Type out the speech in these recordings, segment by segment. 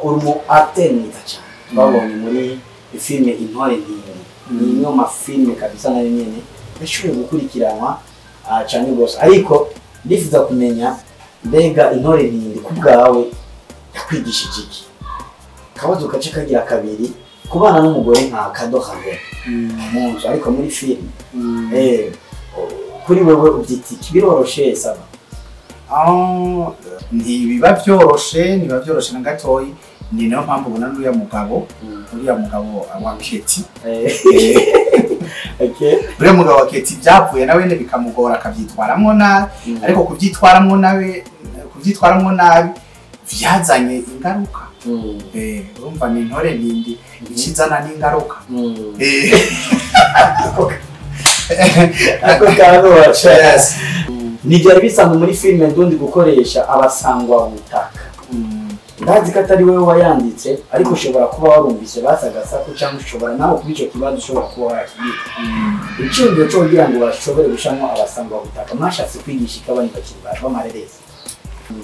Uri umu acteur mwiza cyane, twabonye muri filime Intore Ntindi. Ni imwe mu mafilime kabisa nayo nyene yashoboye gukurikiranwa cyane rwose. Ariko ndifuza kumenya, mbega Intore Ntindi ku bwawe yakwigishije iki? Akabazo gace kagira kabiri: kubana n'umugore nka Kado Habe mu nzu, ariko muri filime, kuri wewe ubyita iki? Biroroshe, Saba? Ah, ntibiba byoroshe, ntibiba byoroshe na gatoyi. Ni nayo mpamvu ubona n'uriya mugabo, uriya mugabo wa Keti, uriya mugabo wa Keti byapfuye nawe nyene bikamugora, akabyitwaramwo nabi. Ariko kubyitwaramwo nabi vyazanye ingaruka. Urumva ni Intore Ntindi ikizana n'ingaruka. Ako kantu waca. Yes. Ntibyari bisanzwe muri filime ndundi gukoresha abasangwa butaka. Ndazi ko atari wowe wayanditse, ariko ushobora kuba warumvise basagasaku, cyangwa ushobora nawe kuba icyo kibazo ushobora kuba warakibika. Icyumviro cyo kugira ngo bashobore gushamo abasangwa butaka, mwashatse kwigisha iki abandi bakinnyi b'amareresi?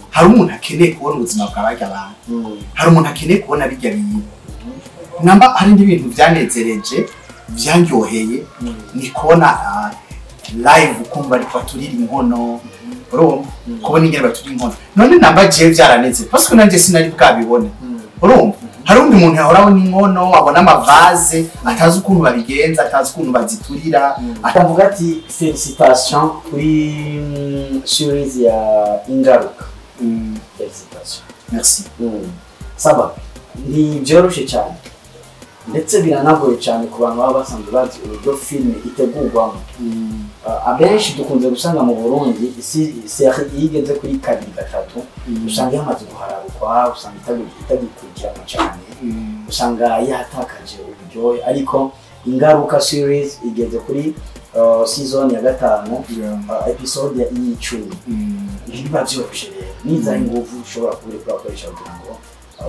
Hari umuntu akeneye kubona ubuzima bwa barya bantu, hari umuntu akeneye kubona bijya bintu. Namba hari n'ibintu byanezereje, byanyoheye, ni kubona live, ukumva ariko baturira inkono. Urumva, kubona ingene baturira inkono. None namba jewe byaraneze parce que nanje sinari bwabibone. Urumva, hari undi muntu yahora abona inkono, abona amavaze, atazi ukuntu babigenza, atazi ukuntu baziturira. Akavuga ati félicitation kuri series ya Ingaruka. Félicitation. Merci. Saba, ntibyoroshe cyane, ndetse biranagoye cyane ku bantu baba basanzwe bazi uburyo filime itegurwamo. Abenshi dukunze gusanga mu Burundi isi série iyo igeze kuri kabiri, gatatu, usanga yamaze guhararukwa, usanga itagikurikiranwa cyane, usanga yatakaje uburyohe. Ariko Ingaruka series igeze kuri season ya gatanu, episode ya 10. Ntibiba byoroshe. Rero nizaho ingufu ushobora kuba uriko urakoresha kugira ngo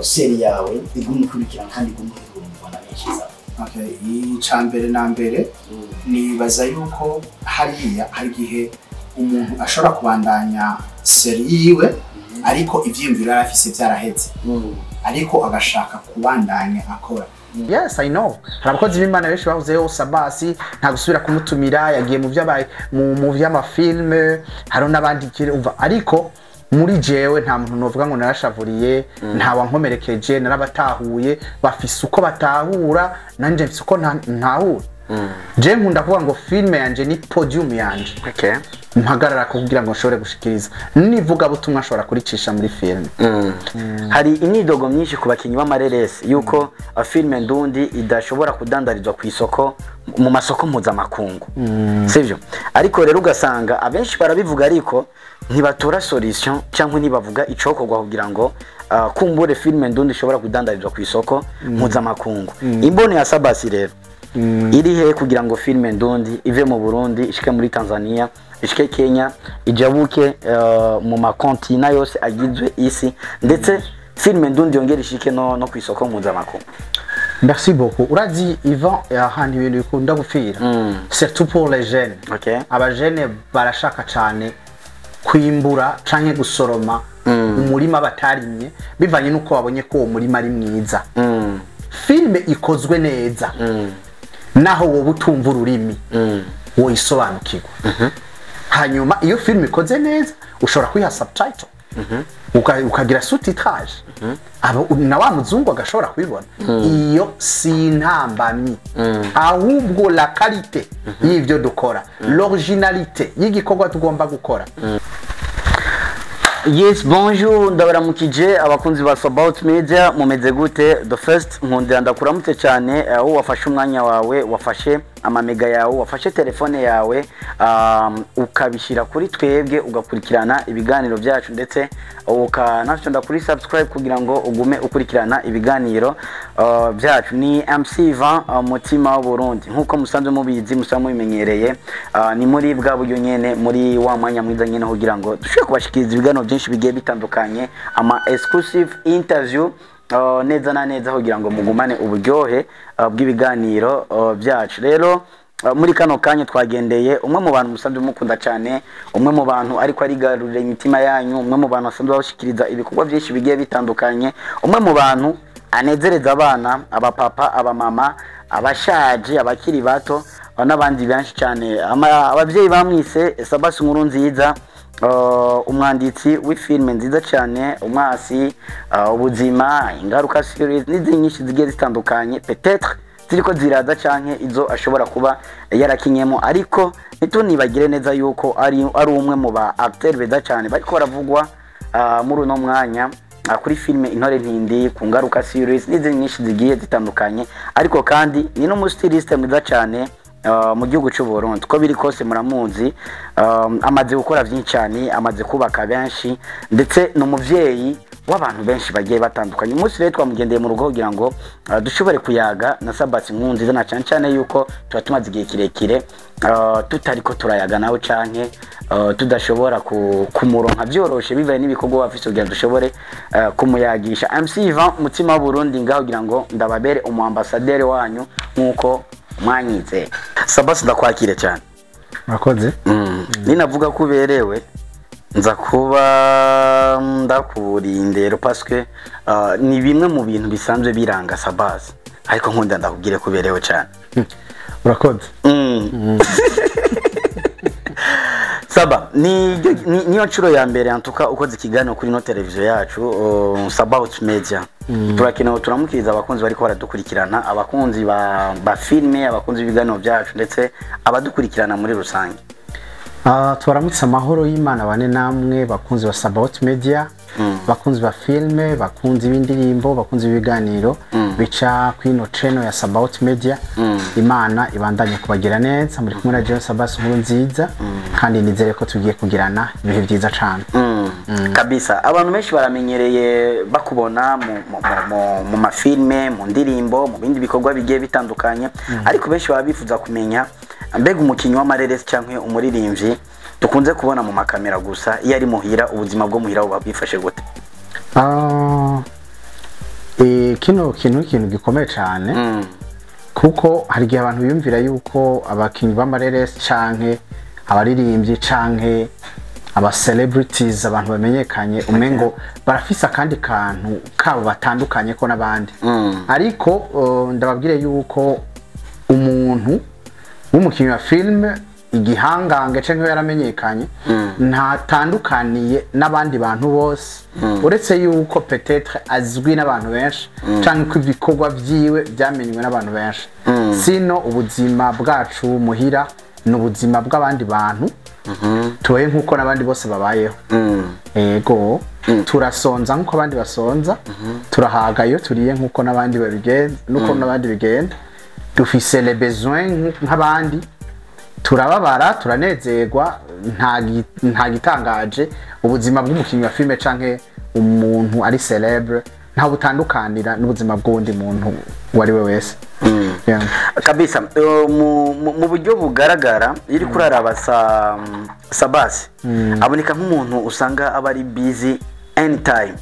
série yawe igume ikurikirana kandi igume ihurumvwa na benshi zawe? Okay, ica mbere na mbere, nibaza yuko hariya hari igihe umuntu ashobora kubandanya série yiwe, ariko ivyiyumviro yari afise vyaraheze, ariko agashaka kubandanya akora. Yes, I know, hari abakozi b'Imana benshi bavuzeho Sabasi nta gusubira kumutumira, yagiye mu by'aba mu by'amafilme. Hari n'abandi umva, ariko muri jewe nta muntu novuga ngo narashavuriye, nta wankomerekeje. Narabatahuye, bafise uko batahura, nanje mfise uko ntahura. Je nkunda kuvuga ngo filme yanje ni podium yanje, mpagarara kugira ngo nshobore gushikiriza nivuga butumwa, nshobora kuricisha muri filme. Hari imyidogo myinshi ku bakinnyi b'amareresi yuko filime ndundi idashobora kudandarizwa ku isoko, mu masoko mpuzamakungu, sivyo? Ariko rero ugasanga abenshi barabivuga, ariko ntibatora solution cyangwa ntibavuga icokorwa kugira ngo kumbure filime ndundi ishobora kudandarizwa ku isoko mpuzamakungu. Imbono ya Sabasi rero iri he kugira ngo filime ndundi ive mu Burundi, ishike muri Tanzania, ishike Kenya, ijabuke mu makontina yose agizwe isi, ndetse filime ndundi yongere ishike no ku isoko mpuzamakungu? Merci beaucoup. Urazi Ivan, ahantu ibintu bikunda gupfira, surtout pour les jeunes, abajene barashaka cyane kwimbura canke gusoroma umurima batarimye, bivanye n'uko babonye ko uwo murima ari mwiza. Filime ikozwe neza, naho wowe utumva ururimi, woyisobanukirwa. Hanyuma iyo filime ikoze neza, ushobora kuyiha subtitle, ukagira sous-titrage, na wa muzungu agashobora kubibona. Iyo si intambamyi, ahubwo la qualité y'ivyo dukora, l'originalité y'igikorwa tugomba gukora. Yes, bonjour, ndabaramukije abakunzi ba Sabaut Media, mumeze gute? The first, nkundira ndakuramutse cyane aho wafashe umwanya wawe, wafashe amamega yawe, wafashe telefone yawe, ukabishyira kuri twebwe, ugakurikirana ibiganiro byacu, ndetse ukanafyonda kuri subscribe kugira ngo ugume ukurikirana ibiganiro byacu. Ni MC Ivan, mutima w'Uburundi, nkuko musanzwe mubizi, musanzwe mubimenyereye. Ni muri bwa buryo nyene, muri wa mwanya mwiza nyene, kugira ngo dushobore kubashikiriza ibiganiro byinshi bigiye bitandukanye, ama exclusive interview, neza na neza kugira ngo mugumane uburyohe bw'ibiganiro byacu. Rero Muri kano kanya twagendeye umwe mu bantu musanzwe mukunda cyane, umwe mu bantu ariko arigarurira imitima yanyu, umwe mu bantu basanzwe bashikiriza ibikorwa byinshi bigiye bitandukanye, umwe mu bantu anezereza abana, abapapa, abamama, abashaje, abakiri bato n'abandi benshi cyane. Ababyeyi bamwise Sabasi Nkuru Nziza, umwanditsi w'ifilme nziza cyane, Umwasi, Ubuzima, Ingaruka series n'izindi nyinshi zigiye zitandukanye, peut-être ziriko ziraza canke izo ashobora kuba yarakinyemo. Ariko ntitunibagire neza yuko ari umwe mu ba acteur beza cyane bariko baravugwa muri uno mwanya, kuri filime Intore Ntindi, ku Ngaruka series n'izindi nyinshi zigiye zitandukanye. Ariko kandi ni n'umustyliste mwiza cyane mu gihugu cy'u Burundi. Uko biri kose muramuzi, amaze gukora byinshi cyane, amaze kubaka benshi, ndetse ni umuvyeyi w'abantu benshi bagiye batandukanye. Umunsi rero twamugendeye mu rugo kugira ngo dushobore kuyaga na Sabasi Nkurunziza, na cyane cyane yuko tuba tumaze igihe kirekire tutariko turayaga nawe canke tudashobora kumuronka byoroshe bivaye n'ibikorwa bafise kugira ngo dushobore kumuyagisha. MC Ivan Mutima w'Uburundi ngaho kugira ngo ndababere umu ambassadeur wanyu nkuko mwanyize. Sabasi, ndakwakire cyane. Murakoze. Ninavuga ko uberewe nza kuba ndakurindero, parce que ni bimwe mu bintu bisanzwe biranga Sabasi, ariko nkunda ndakubwire ko uberewe cyane. Urakoze. Saba, niyo nshuro ya mbere antuka ukoze ikiganiro kuri no televiziyo yacu, Sabaut Media. Turakenewe turamukiriza abakunzi bariko baradukurikirana, abakunzi ba filme, abakunzi b'ibiganiro byacu, ndetse abadukurikirana muri rusange. Tubaramutse, amahoro y'Imana bane namwe bakunzi ba Sabaut Media, bakunzi ba filme, bakunzi b'indirimbo, bakunzi b'ibiganiro bica kwino channel ya Sabaut Media. Imana ibandanye kubagira neza. Muri kumwe na John Sabas Nkuru Nziza, kandi nizere ko tugiye kugirana ibihe byiza cane. Kabisa, abantu benshi baramenyereye bakubona mu mafilme, mu ndirimbo, mu bindi bikorwa bigiye bitandukanye, ariko benshi baba bifuza kumenya mbega umukinnyi w'amareresi cyangwa umuririmbyi dukunze kubona mu makamera gusa, iyo ari muhira, ubuzima bwo muhira buba bwifashe gute? Kino kintu ni ikintu gikomeye cane, kuko hari igihe abantu biyumvira yuko abakinnyi b'amareresi canke abaririmbyi canke aba celebrities, abantu bamenyekanye, umengo barafise akandi kantu kabo batandukanye ko n'abandi. Ariko ndababwire yuko umuntu w'umukinnyi wa filime, igihangange canke yaramenyekanye, ntatandukaniye n'abandi bantu bose, uretse yuko peut-être azwi n'abantu benshi canke ko ibikorwa vyiwe vyamenywe n'abantu benshi. Sino ubuzima bwacu muhira ni ubuzima bw'abandi bantu, tubaye nk'uko n'abandi bose babayeho. Ego, turasonza nk'uko abandi basonza, turahaga iyo turiye nk'uko n'abandi babigenza, nuko n'abandi bigenda, dufise les besoins nk'abandi, turababara, turanezerwa. Nta gitangaje. Ubuzima bw'umukinnyi wa filime canke umuntu ari célèbre nta butandukanira n'ubuzima bw'uwundi muntu uwo ari we wese. Yeah. Kabisa, mu buryo bugaragara, iyo uriko uraraba Sabasi, aboneka nk'umuntu usanga aba ari busy anytime.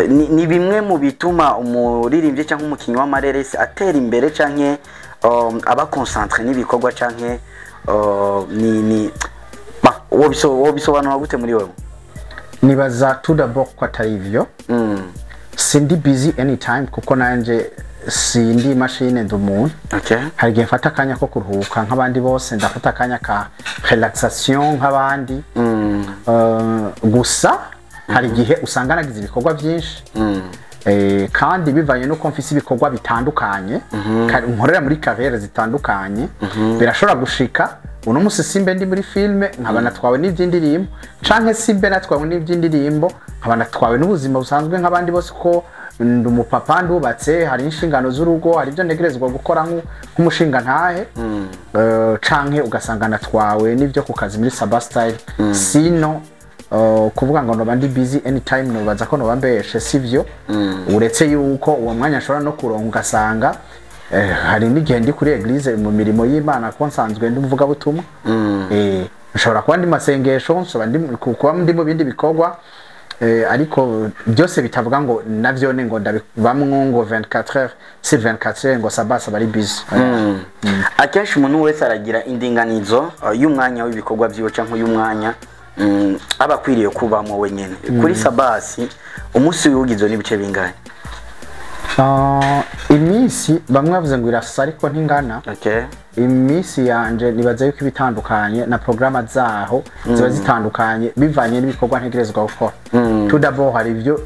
Ni bimwe mu bituma umuririmbyi cyangwa umukinnyi w'amareresi atera imbere canke aba concentré n'ibikorwa, canke ni ba wobisobanura gute muri wewe? Nibaza tout d'abord ko atari ivyo. Sindi busy anytime, kuko nanje sindi machine, ndi umuntu. Hari igihe mfata akanya ko kuruhuka nk'abandi bose, ndafata akanya ka relaxation nk'abandi. Gusa hari igihe usanga nagize ibikorwa byinshi. Kandi bivanye nuko mfise ibikorwa bitandukanye, nkorera muri carrière zitandukanye, birashobora gushika uno musi simbe ndi muri filme nkaba natwawe n'iby'indirimbo, canke simbe natwawe n'iby'indirimbo nkaba natwawe n'ubuzima busanzwe nk'abandi bose, ko ndi umupapa, ndubatse, hari inshingano z'urugo, hari ibyo ntegerezwa gukora nk'umushinga ntahe. Canke ugasanga natwawe n'ibyo ku kazi muri Saba Style. Sino kuvuga ngo noba ndi busy anytime, nobaza ko noba mbeshe, sivyo. Uretse yuko uwo mwanya nshobora no kuronka ugasanga hari n'igihe ndi kuri église mu mirimo y'Imana, ko nsanzwe ndi umuvugabutumwa. Nshobora kuba ndi masengesho, nshobora kuba ndi mu bindi bikorwa. Ariko byose bitavuga ngo navyo ne ngo ndabibamwo ngo 24 heures sur 24 heures ngo Sabasi bari busy. Akenshi umuntu wese aragira indinganizo y'umwanya w'ibikorwa vyiwe canke y'umwanya aba akwiriye kubamwo wenyene. Kuri Sabasi umunsi wiwugizwe n'ibice bingahe? Iminsi bamwe bavuze ngo irasa ariko ntingana. Iminsi yanje nibaza yuko ibitandukanye na programa zaho ziba zitandukanye bivanye n'ibikorwa ntegerezwa gukora. Tout d'abord hari ibyo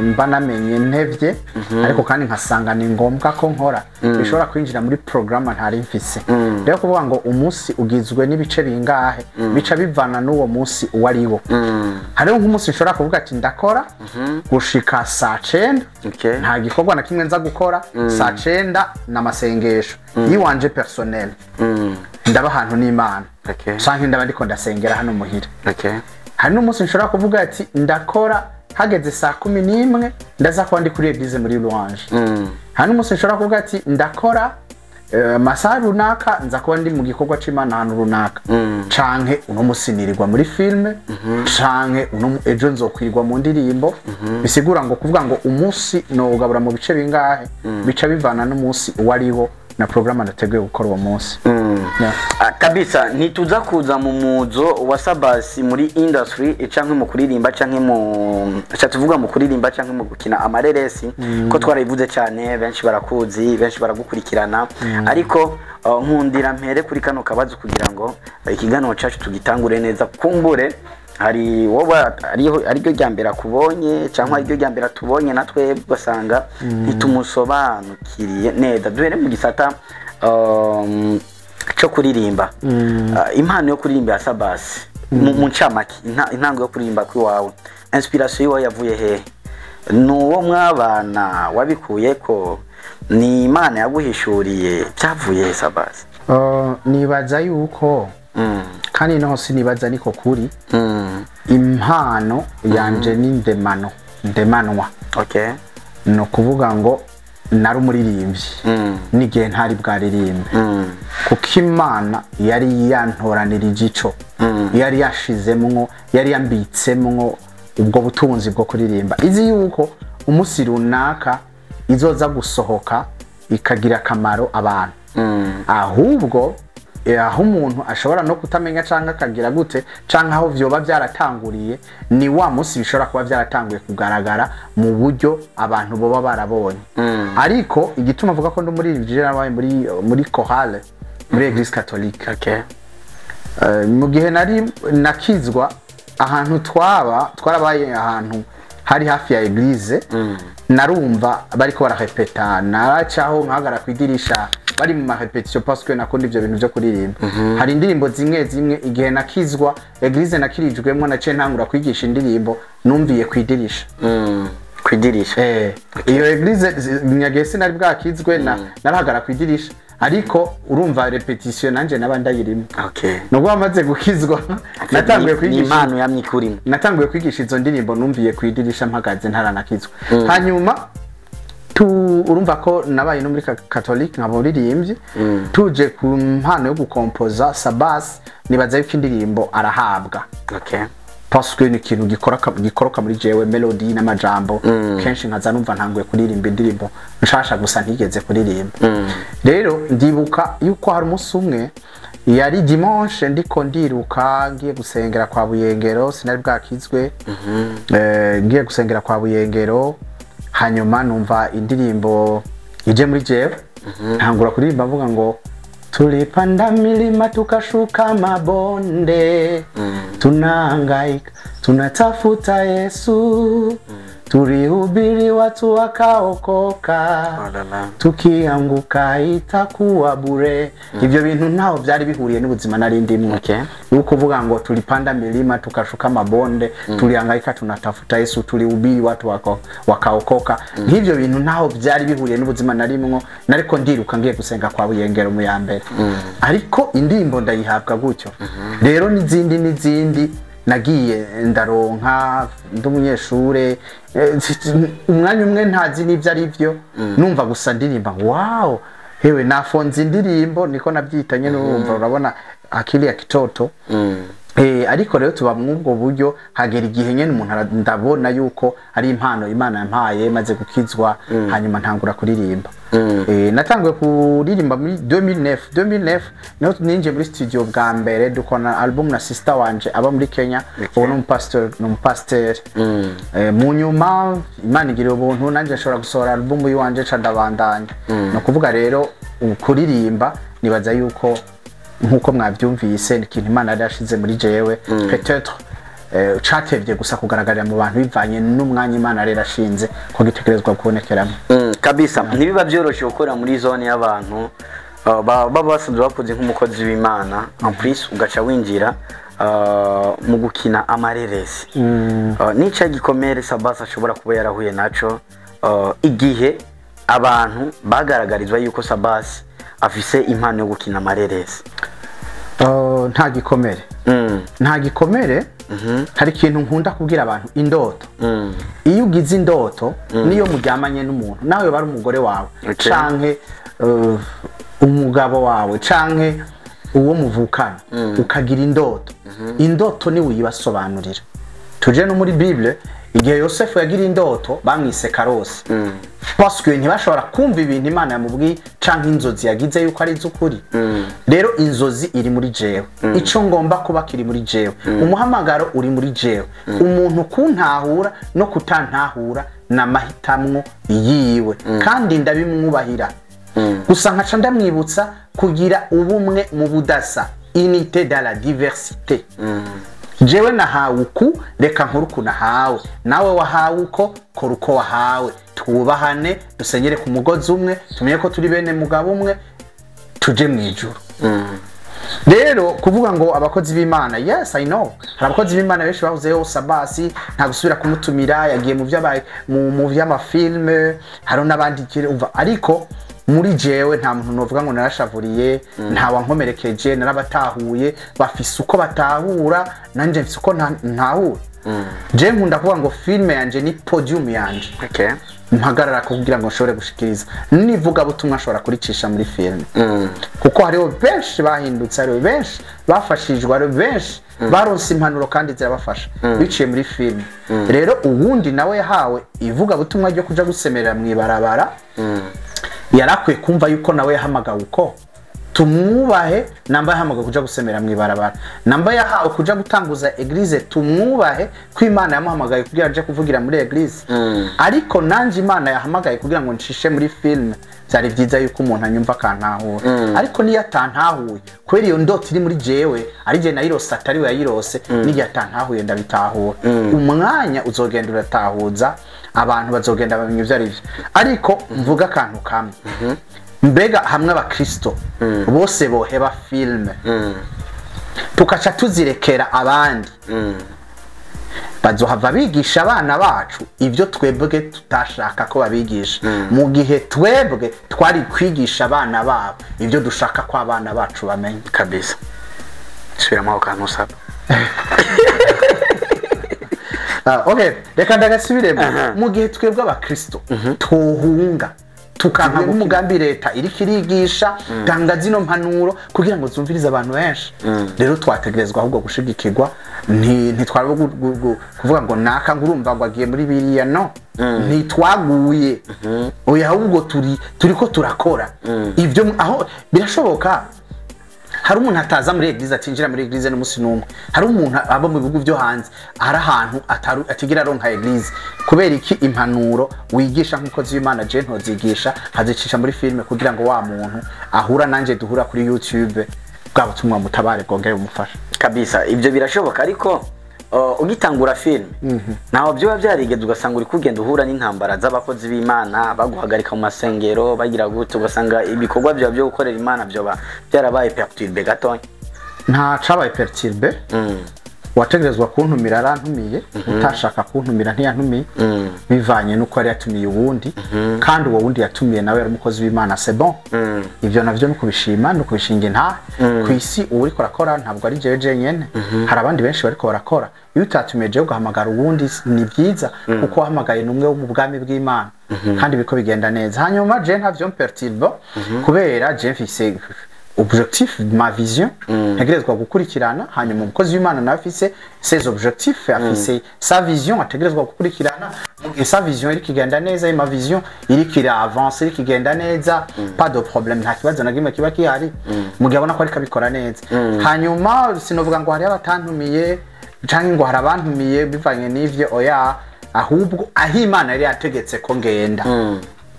mba namenye ntevye, ariko kandi nkasanga ni ngombwa ko nkora, bishobora kwinjira muri programa ntari mfise. Rero kuvuga ngo umunsi ugizwe n'ibice bingahe bica bivana n'uwo munsi uwo ari wo. Hariho nk'umunsi nshobora kuvuga ati ndakora gushika saa 9, nta gikorwa na kimwe nza gukora, saa 9 n'amasengesho yiwanje personnel. Ndaba ahantu n'Imana, canke ndaba ndiko ndasengera hano muhira. Hari n'umunsi nshobora kuvuga ati ndakora hageze saa 11 ndaza kuba ndi kuri église muri louange. Hari n'umunsi nshobora kuvuga ati ndakora amasaha runaka nza kuba ndi mu gikorwa c'Imana ahantu runaka, canke uno musi nirirwa muri filme, canke uno ejo nzokwirirwa mu ndirimbo. Bisigura ngo kuvuga ngo umunsi nowugabura mu bice bingahe bica bivana n'umunsi uwo ariwo na programa nateguye gukora uwo munsi. Kabisa ntituza kuza mu muzo wa Sabasi muri industry canke mu kuririmba canke mu tuvuga mu kuririmba canke mu gukina amareresi, ko twarabivuze cyane, benshi barakuzi, benshi baragukurikirana. Ariko nkundira mpere kuri kano kabazo kugira ngo ikiganiro cacu tugitangure neza. Kumbure hari wowe ariryo rya mbere akubonye cyangwa ariryo rya mbere atubonye, natwe ugasanga ntitumusobanukiriye neza. Duhere mu gisata cyo kuririmba. Impano yo kuririmba ya Sabasi mu ncamake, intango yo kuririmba kuri wawe, inspiration yiwawe yavuye hehe? Nuwo mwabana wabikuye ko ni Imana yaguhishuriye, cyavuye he Sabasi? Nibaza yuko kandi noho sinibaza niko kuri, impano yanje ni ndemano, ndemanwa. No kuvuga ngo nari umuririmbyi n'igihe ntari bwaririmbe, kuko Imana yari yantoranirije ico, yari yashizemwo, yari yambitsemwo ubwo butunzi bwo kuririmba, izi yuko umunsi runaka izoza gusohoka ikagira akamaro abantu. Ahubwo aho umuntu ashobora no kutamenya canke akagira gute canke aho vyoba vyaratanguriye, ni wa munsi bishobora kuba vyaratanguye kugaragara mu buryo abantu boba barabonye. Ariko igituma avuga ko ndi umuririmbyi, nabaye muri chorale muri Église catholique. Mu gihe nari nakizwa, ahantu twaba twarabaye ahantu hari hafi ya église, narumva bariko bararepeta, naracaho nkahagara kwidirisha bari mu marépétition, parce que nakunda ivyo bintu vyo kuririmba. Hari indirimbo zimwe zimwe igihe nakizwa, église nakirijwemwo, naciye ntangura kwigisha indirimbo numviye kwidirisha. Kwidirisha. Iyo église nyagihe sinari bwakizwe, narahagara kwidirisha, ariko urumva répétition nanje naba ndayirimo. Nubwo bamaze gukizwa natanguye kwigisha impano yamye ikurimo. Natanguye kwigisha izo ndirimbo numviye kwidirisha mpagaze ntaranakizwa. Hanyuma urumva ko nabaye no muri catholique nkaba umuririmbyi. Tuje ku mpano yo gukompoza, Sabasi nibaza yuko indirimbo arahabwa, parce que ni ikintu gikoroka muri jewe, melody n'amajambo. Kenshi nkaza numva ntanguye kuririmba indirimbo nshasha gusa ntigeze kuririmba. Rero ndibuka yuko hari umunsi umwe yari dimanche, ndiko ndiruka ngiye gusengera kwa Buyengero, sinari bwakizwe, ngiye gusengera kwa Buyengero, hanyuma numva indirimbo ije muri jewe, ntangura kuririmba mvuga ngo tulipanda milima tukashuka mabonde, tunahangaika tunatafuta Yesu, tulihubiri watu wakaokoka, tukianguka itakuwa bure. Ivyo bintu ntaho byari bihuriye n'ubuzima nari ndimwo. Ukuvuga ngo tulipanda milima tukashuka mabonde, tulihangaika tunatafuta Yesu, tulihubiri watu wakaokoka, nk'ivyo bintu ntaho byari bihuriye n'ubuzima narimwo, nariko ndiruka ngiye gusenga kwa Buyengero mu ya mbere, ariko indirimbo ndayihabwa gutyo. Rero n'izindi nagiye ndaronka ndi umunyeshure, umwanya umwe ntazi n'ivyo ari byo, numva gusa ndirimba, wow, hewe nafonze indirimbo, niko nabyita nyene. Urumva, urabona akili ya kitoto. Ariko rero tuba mw'ubwo buryo, hagera igihe nyene umuntu ndabona yuko ari impano Imana yampaye, maze gukizwa, hanyuma ntangura kuririmba. Natanguye kuririmba muri 2009 niho ninjiye muri studio bwa mbere, dukora album na sister wanje aba muri Kenya. Ubu ni umupasteur, ni umupasteur. Mu nyuma Imana igira ubuntu, nanjye nshobora gusohora album yiwanje, ca ndabandanya. Ni ukuvuga rero kuririmba, nibaza yuko nkuko mwabyumvise, ni ikintu Imana yari yashize muri jewe, peut-être catevye gusa kugaragarira mu bantu bivanye n'umwanya Imana yari yarashinze ko gitegerezwa kubonekeramo. Kabisa ntibiba byoroshe gukora muri zone y'abantu baba basanzwe bakoze nk'umukozi w'Imana, en plus ugaca winjira mu gukina amareresi. Nica gikomere Sabasi ashobora kuba yarahuye naco igihe abantu bagaragarizwa yuko Sabasi afise impano yo gukina amareresi? Nta gikomere. Nta gikomere. Hari ikintu nkunda kubwira abantu: indoto. Iyo ugize indoto, niyo muryamanye n'umuntu, nawe bari umugore wawe canke umugabo wawe canke uwo muvukana, ukagira indoto, indoto ni uyibasobanurira. Tuje no muri Bible, igihe Yosefu yagira indoto bamwise karose, parce que ntibashobora kumva ibintu Imana yamubwiye canke inzozi yagize yuko ari iz'ukuri. Rero inzozi iri muri jewe, ico ngomba kuba kiri muri jewe, umuhamagaro uri muri jewe. Umuntu kuntahura no kutantahura ni amahitamwo yiwe, kandi ndabimwubahira. Gusa nkaca ndamwibutsa kugira ubumwe mu budasa, unité dans la diversité. Jewe nahawe uku, reka nkuru uku nahawe. Nawe wahawe uko, kora uko wahawe, twubahane, dusenyere ku mugozi umwe, tumenye ko turi bene mugabo umwe, tuje mu ijuru. Rero kuvuga ngo abakozi b'Imana, yes, I know, hari abakozi b'Imana benshi bahuzeho Sabasi, nta gusubira kumutumira, yagiye mu by'aba mu by'amafilme. Hari n'abandi umva, ariko muri jewe nta muntu novuga ngo narashavuriye, nta wankomerekeje, narabatahuye. Bafise uko batahura, nanje mfise uko ntahura. Je nkunda kuvuga ngo filme yanje ni podium yanje mpagarara kugira ngo nshobore gushikiriza nivuga butumwa, nshobora kuricisha muri filme, kuko hariho benshi bahindutse, hariho benshi bafashijwe, hariho benshi baronse impanuro kandi zirabafasha biciye muri filme. Rero uwundi nawe yahawe ivuga butumwa ryo kuja gusemerera mu ibarabara, yarakwiye kumva yuko nawe yahamagawe uko, tumwubahe. Namba yahamagawe kuja gusemera mu ibarabara, namba yahawe kuja gutanguza église, tumwubahe ko Imana yamuhamagaye kugira aje kuvugira muri église. Ariko nanje Imana yahamagaye kugira ngo ncishe muri filme, byari byiza yuko umuntu anyumva akantahura. Ariko niyo atantahuye, kubera iyo ndoto iri muri jewe, ari je nayirose, atari we yayirose, n'igihe atantahuye ndabitahura. Umwanya uzogenda uratahuza abantu, bazogenda bamenya ivyo ari byo. Ariko mvuga akantu kamwe: mbega hamwe abakristo bose boheba filme, tukaca tuzirekera abandi, bazohava bigisha abana bacu ibyo twebwe tutashaka ko babigisha, mu gihe twebwe twari kwigisha abana babo ibyo dushaka ko abana bacu bamenya? Kabisa, subiramo ako kantu usaba. Ah, okay, reka ndagasubiremo. Mu gihe twebwe abakristo tuhunga, tukanka umugambi leta iriko irigisha, tanga zino mpanuro kugira ngo zumvirize abantu benshi, rero twategerezwa ahubwo gushigikirwa. Ntitwara kuvuga ngo naka ngo urumva ngo agiye muri biriya. No, ntitwaguye, oya, ahubwo turiko turakora ibyo aho birashoboka. Hari umuntu ataza muri église, atinjira muri église n'umunsi n'umwe. Hari umuntu aba mu bihugu byo hanze, hari ahantu atigera aronka église. Kubera iki impanuro wigisha nk'umukozi w'Imana je ntozigisha, nkazicisha muri filme, kugira ngo wa muntu ahura nanje duhura kuri YouTube, bwa butumwa mutabare, bwongere bumufasha? Kabisa, ibyo birashoboka. Ariko ugitangura filime, ntaho byoba byarigeze ugasanga uri kugenda uhura n'intambara z'abakozi b'Imana, baguhagarika mu masengero, bagira gute, ugasanga ibikorwa byawe byo gukorera Imana byoba byarabaye perturbé gatonya? Nta cabaye perturbé. Wategerezwa kuntumira arantumiye, utashaka kuntumira ntiyantumiye, bivanye n'uko yari yatumiye uwundi, kandi uwo wundi yatumiye nawe yari umukozi w'Imana. C'est bon, ivyo navyo no kubishima no kubishinga intahe. Ku isi uwo uriko arakora ntabwo ari jewe jenyene, hari abandi benshi bariko barakora. Iyo utatumiye jewe ugahamagara uwundi, ni byiza, kuko wahamagaye n'umwe wo mu bwami bw'Imana, kandi biriko bigenda neza. Hanyuma je ntavyo mperturbe, kubera je mfise objectif, ma vision ntegerezwa gukurikirana. Hanyuma umukozi w'Imana nawe afise ses objectifs, afise sa vision ategerezwa gukurikirana. Mu gihe sa vision iriko igenda neza, ma vision iriko ira avance, iriko igenda neza, pas de problème, nta kibazo na kimwe kiba gihari mu gihe abona ko ariko abikora neza. Hanyuma sinovuga ngo hariho abatantumiye canke ngo hari abantumiye bivanye n'ivyo, oya, ahubwo aho Imana yari yategetse ko ngenda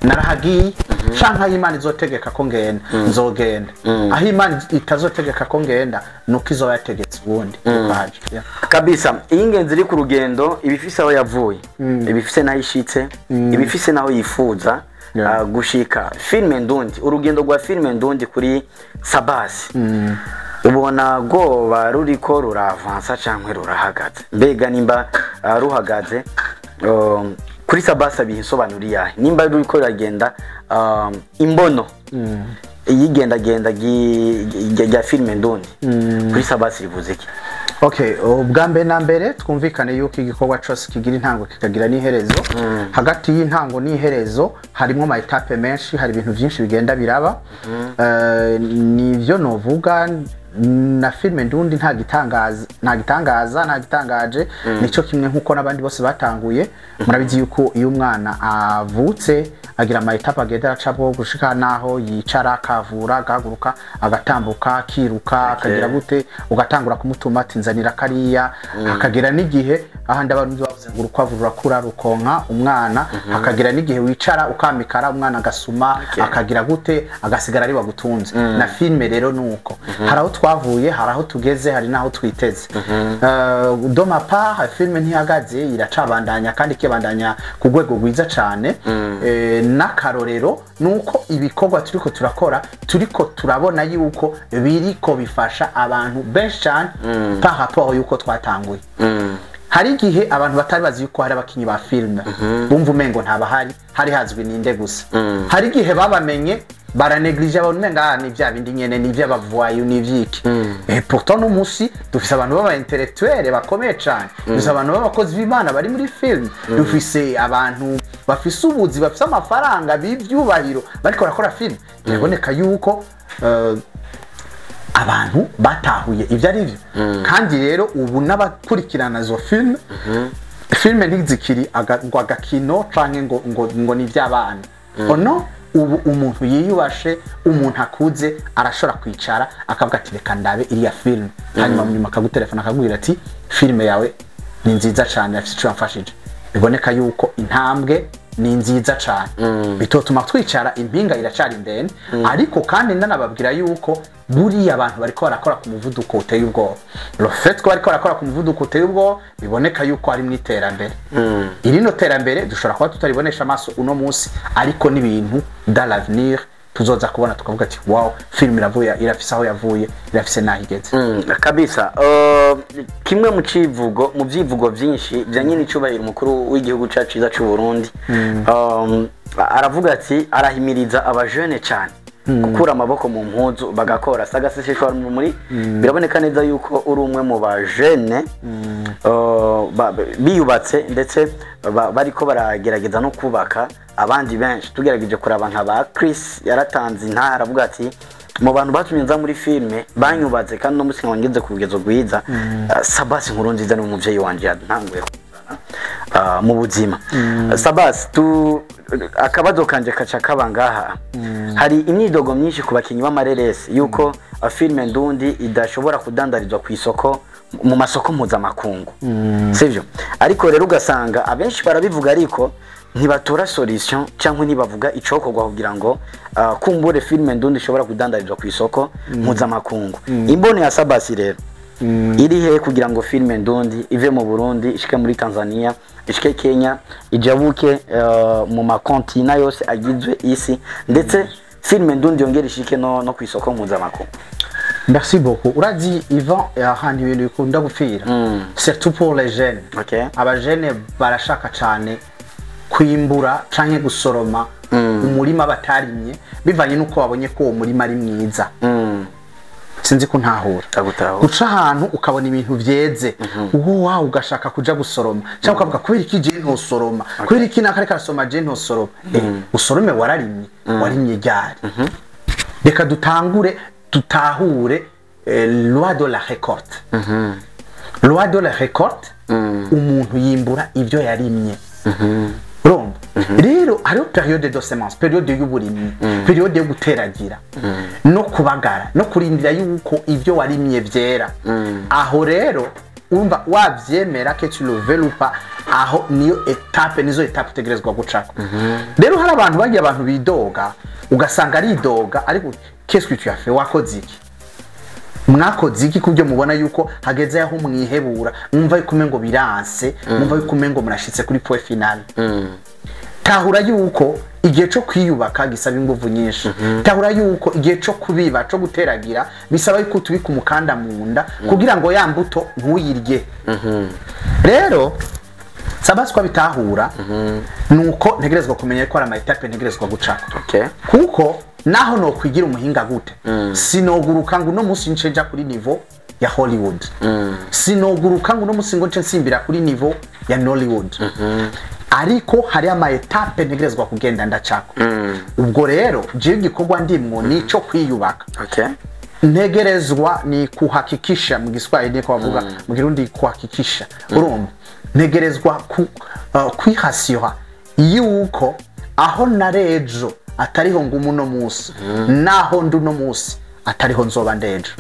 narahagiye, canke aho Imana izotegeka ko ngenda nzogenda. Aho Imana itazotegeka ko ngenda nuko izoba yategetse ubundi baje. Yeah. Kabisa, iyi ngenzi iri ku rugendo iba ifise aho yavuye, iba ifise n'aho ishitse, iba ifise n'aho yifuza gushika. Filime ndundi, urugendo rwa filime ndundi kuri Sabasi, ubona rwoba ruriko ruravansa canke rurahagaze? Mbega nimba ruhagaze, kuri Sabasi abiha insobanuro iyahe? Nimba ruriko ruragenda, imbono iyigendagenda rya filime ndundi kuri Sabasi rivuze iki? Okay, ubwa mbere na mbere twumvikane yuko igikorwa cyose kigira intango kikagira n'iherezo. Hagati y'intango n'iherezo harimo ama étapes menshi, hari ibintu byinshi bigenda biraba. Nivyo novuga na filime ndundi nta gitangaza, nta gitangaza, nta gitangaje. Nico kimwe nkuko n'abandi bose batanguye. Murabizi yuko iyo umwana avutse agira ama étapes agenda aracamo gushika naho yicara, akavura, agahaguruka, agatambuka, akiruka, akagira gute, ugatangura kumutuma ati nzanira kariya. Hakagera n'igihe ahandi abantu bavuze ngo urukwavu rurakura rukonka umwana, hakagera n'igihe wicara ukamikara umwana agasuma, akagira gute, agasigara ari bagutunze. Na filime rero nuko, hari aho twavuye, hari aho tugeze, hari n'aho twiteze. De ma part, filime ntihagaze, iracabandanya kandi ikibandanya ku rwego rwiza cane. N'akarorero nuko ibikorwa turiko turakora, turiko turabona yuko biriko bifasha abantu benshi cane par rapport yuko twatanguye. Hari igihe abantu batari bazi yuko hari abakinyi ba filime, bumva umengo ntabahari, hari hazwi ninde gusa. Hari igihe babamenye baraneglige, abantu umenga ah, ni bya bindi nyene, ni iby'abavoyous, ni ivyiki. Et pourtant no munsi dufise abantu b'aba intellectuels bakomeye cane, dufise abantu b'abakozi b'Imana bari muri film, dufise abantu bafise ubuzi, bafise amafaranga, b'ivyubahiro bariko barakora film. Biraboneka yuko abantu batahuye ibyo ari byo. Kandi rero ubu n'abakurikirana izo filime, filime ntizikiri ngo agakino canke ngo ni iby'abana. Ono ubu umuntu yiyubashe, umuntu akuze arashobora kwicara akavuga ati reka ndabe iriya filime, hanyuma nyuma akagutelefona akakubwira ati filime yawe ni nziza cyane, afite icyo yamfashije. Biboneka yuko intambwe ni nziza cyane, bitotuma twicara, impinga iracari ndende. Ariko kandi ndanababwira yuko buriya abantu bariko barakora ku muvuduko uteye ubwoba. Le fait ko bariko barakora ku muvuduko uteye ubwoba, biboneka yuko hari mu iterambere. Irino terambere dushobora kuba tutaribonesha amaso uno munsi, ariko n'ibintu dans l'avenir tuzoza kubona tukavuga ati wow, film iravuye, irafise aho yavuye, irafise n'aho igeze. Kabisa. Kimwe mu civugo, mu vyivugo vyinshi vya nyine icubahiro umukuru w'igihugu cacu ciza c'u Burundi, aravuga ati arahimiriza abajene cyane gukura amaboko mu mpuzu bagakora. Sagaseseshwa muri biraboneka neza yuko uri umwe mu bajene biyubatse, ndetse bariko baragerageza no kubaka abandi benshi. Tugerageje kuraba nka ba Chris, yaratanze intara aravuga ati mu bantu batumye nza muri filme banyubatse kandi no musi nkaba ngeze ku rugezo rwiza, Sabasi nkuru nziza ni umuvyeyi wanje yantanguye mu buzima. Sabasi, tu akabazo kanje kaca kaba ngaha: hari imyidogo myinshi ku bakinyi b'amareresi yuko filme ndundi idashobora kudandarizwa ku isoko, mu masoko mpuzamakungu, sivyo? Ariko rero ugasanga abenshi barabivuga ariko ntibatora solution cyangwa ntibavuga icokorwa kugira ngo kumbure filme ndundi ishobora kudandarizwa ku isoko mpuzamakungu. Imbono ya Sabasi rero iri he kugira ngo filme ndundi ive mu Burundi ishike muri Tanzania, ishike Kenya, ijabuke mu makontina yose agizwe isi, ndetse filme ndundi yongere ishike no ku isoko mpuzamakungu? Merci beaucoup. Urazi Ivan, ahantu ibintu bikunda gupfira, surtout pour les jeunes, abajene barashaka cyane kwimbura canke gusoroma umurima batarimye, bivanye n'uko babonye ko uwo murima ari mwiza. Sinzi ko ntahura. Ndagutahura. Guca ahantu ukabona ibintu vyeze, uwo wawe ugashaka kuja gusoroma, cyangwa ukavuga kubera iki je ntosoroma, kubera iki naka ariko arasoma je ntosoroma. Usorome wararimye? Warimye ryari? Reka dutangure. Tutahure loi de la récolte. Loi de la récolte, umuntu yimbura ivyo yarimye. Urumva? Rero hariho période de semence, période y'uburimyi, période yo guteragira no kubagara no kurindira yuko ivyo warimye vyera. Aho rero urumva, wavyemera, que tu le veuilles ou pas, aho niyo étape, nizo étape utegerezwa gucako. Rero hari abantu bagiye, abantu bidoga, ugasanga aridoga, ariko qu'est-ce que tu as fait? Wakoze iki? Mwakoze iki kubyo mubona yuko hageze aho mwihebura, mwumva yuko umengo biranse, mwumva yuko umengo murashitse kuri point final? Tahura yuko igihe cyo kwiyubaka gisaba inguvu nyinshi. Tahura yuko igihe cyo kubiba, cyo guteragira, bisaba yuko utubika umukanda mu nda kugira ngo ya mbuto ntuyirye. Rero sabaswa bitahura nuko ntegerezwa kumenya ko ari ama étapes ntegerezwa gucako, kuko naho no kwigira umuhinga gute, sinoguruka ngo uno munsi nce nja kuri niveau ya Hollywood, sinoguruka ngo uno munsi ngo nce nsimbira kuri niveau ya Nollywood, ariko hari ama étapes ntegerezwa kugenda ndacako. Ubwo rero jewe igikorwa ndimwo nico kwiyubaka. Ntegerezwa ni kuhakikisha, mu Giswahili niko bavuga, mu Kirundi kuhakikisha. Urumva, ntegerezwa kwihasira yuko aho narejo atariho nguma uno munsi, naho ndi uno munsi atariho nzoba ndejo.